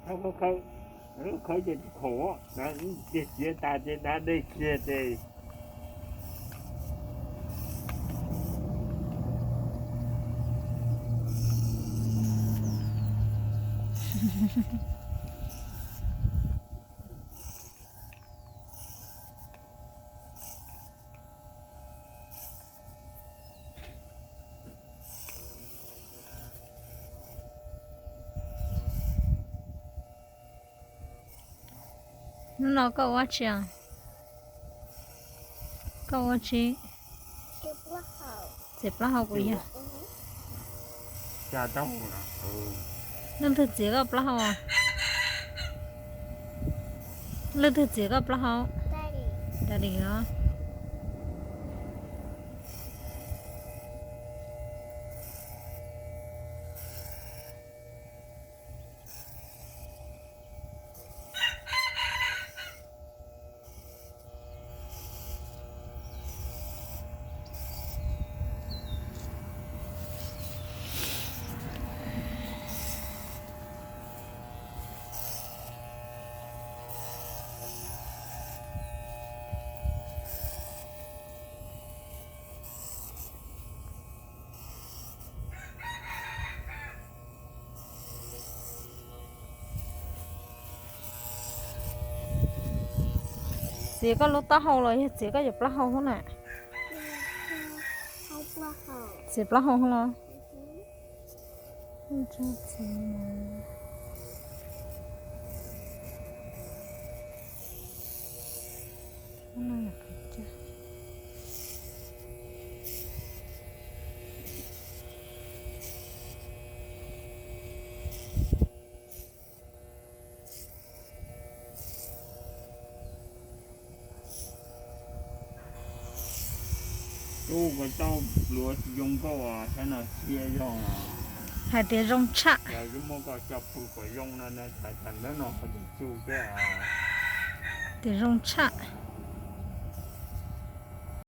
Khawb, khawb ces khoom, ces txiav tas ces da dej kiag ces. Hnub no koj ua tsi? Koj ua tsi? Txiav plaub hau kuv yog. Leej twg txiav koj plaub hau? Leej twg txiav koj plaub hau? Daddy os. Txiav koj lub taub hau los yog txiav koj cov plaub hau hub na? Txiav plaub hau hub los? Tub, koj tau pluav tsis zoo nkauj saib no siab zog. Hais tias zoo tshaj. Yog muab koj coj pw kom zoo no, tag ntawd no qhov txuj txuj thiab. Tias zoo tshaj.